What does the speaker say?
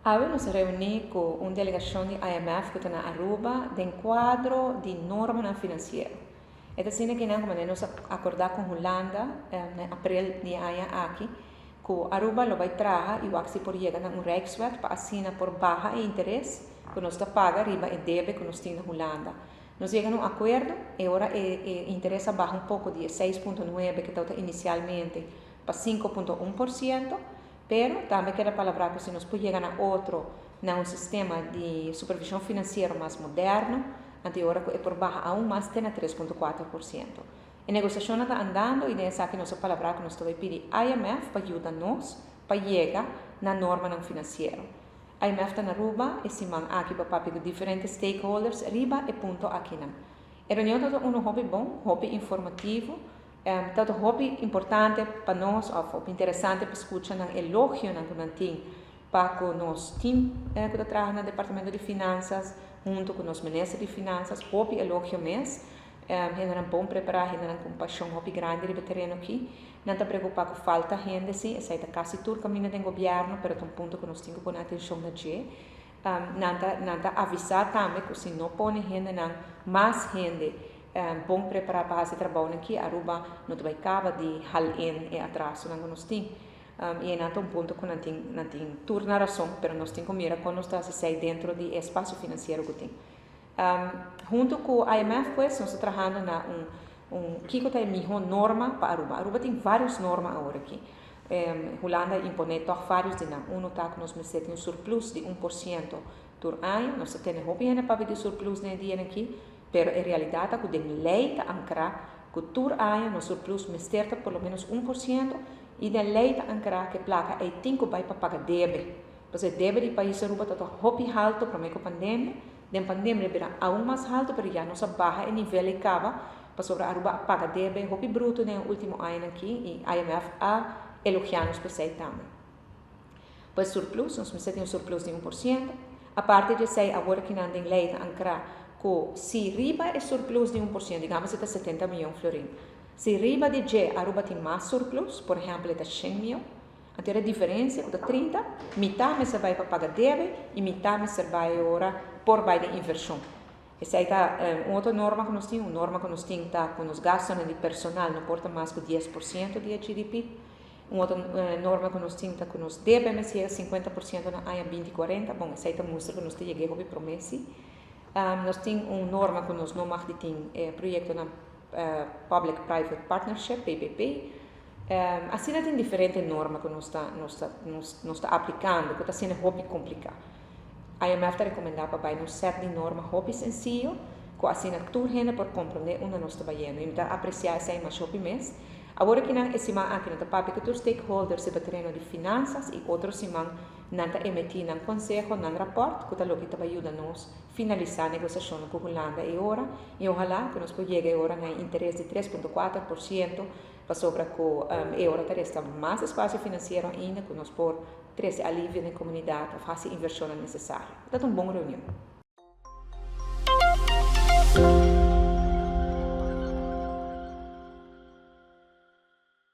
Awe nos a reuni cu un delegacion di IMF cu ta na Aruba den cuadro di normanan financiero. E ta asina cu nan como nos a acorda cu Hulanda na april di aña aki cu Aruba lo bay traha y wak si por yega na un rijkswet pa asina por baha e interes cu nos ta paga riba e debe cu nos tin na Hulanda. Nos yega na un acuerdo e ora e interes a baha un poco di e 6.9 cu tabata inicialmente pa 5.1%, pero tambe keda palabrá ku si nos por yega na otro na un sistema di supervishon finansiero mas moderno, anto e ora ku e por baha aun mas te na 3.4%. E negosiashonnan ta andando i den esaki nos a palabrá ku nos ta bai pidi IMF pa yuda nos pa yega na normanan finansiero. IMF ta na Aruba e siman aki pa papia ku diferente stakeholders riba e punto akinan. E reunion tabata unu hopi bon, hopi informativo. Ta hopi importante pa nos of hopi interesante pa scucha nan elogionan cu nan tin pa cu nos team cu ta traha na Departamento di Finanzas hunto cu nos Minister di Finanzas. Hopi elogio mes. Hendenan bon prepara, hendenan cu un pasion hopi grandi riba e tereno aki. Nan ta preocupa cu falta hende, si, esey ta casi tur caminda den gobierno, pero ta un punto cu nos tin cu pone atencion na dje. Nan ta avisa tambe cu si no pone hendenan, mas hende bon prepara pa haci trabounan aki, Aruba no ta bay caba di haal in e atrasonan cu nos tin. Y nan ta un punto cu nan tin tur na rason, pero nos tin cu mira con nos ta haci esey dentro di e espacio financiero cu tin. Hunto cu IMF, pues, nos ta trahando na un kico ta e miho norma pa Aruba. Aruba tin varios norma awor aki. Hulanda a impone toch varios di nan. Uno ta cu nos mester tin un surplus di 1% tur aña. Nos ta tene hopi hende papia di surplus den e dianan aki, pero e realidad ta cu den ley ta ancra cu tur aña nos surplus mester ta por lo menos 1% y den ley ta ancra cu e placa ey tin cu bay pa paga debe. Pasobra e debe di pais Aruba ta hopi halto prome cu pandemia. Den pandemia bira aún mas halto, pero ya nos a baha e nivel y caba, pasobra Aruba a paga debe hopi bruto den ultimo aña aki y IMF a elogia nos p'esey tambe. Pues surplus, nos mester tin un surplus di 1%. Aparte di esey, awor cu nan den ley ta ancra cu si riba e surplus di 1%, digamos ta 70 miyon florin, si riba di dje Aruba tin mas surplus, por ehempel, ta 100 miyon, anto e diferencia ta 30, mitar mester bay pa paga debe y mitar mester bay ora por bay di inversion. Esey ta un otro norma cu nos tin, un norma cu nos tin ta cu nos gastonan di personal no por ta mas cu 10% di GDP. Un otro norma cu nos tin ta cu nos debe mester yega 50% na aña 2040. Bon, esey ta mustra cu nos ta yega hopi prome. Nos tin un norma cu nos no mag di tin proyectonan Public-Private Partnership, PPP. Asina tin diferente norma cu nos ta aplicando, cu ta siendo hopi complica. IMF ta recomenda pa bay un set di norma hopi sencillo, cu asina tur hende por comprende unda nos ta bayendo. Y mi ta aprecia esey mas hopi mes. Awor cu nan e siman aki nan ta papia cu tur stakeholders riba tereno di finanzas y otro siman nan ta emiti nan conseho, nan rapport, cu ta loke ta bay yuda nos finalisa negociacion cu Hulanda e ora y ohala cu nos por yega e ora na interes di 3.4% pasobra cu e ora ta resta mas espacio financiero ainda cu nos por trece alivio na comunidad of haci inversion necesario. Ta un bon reunion.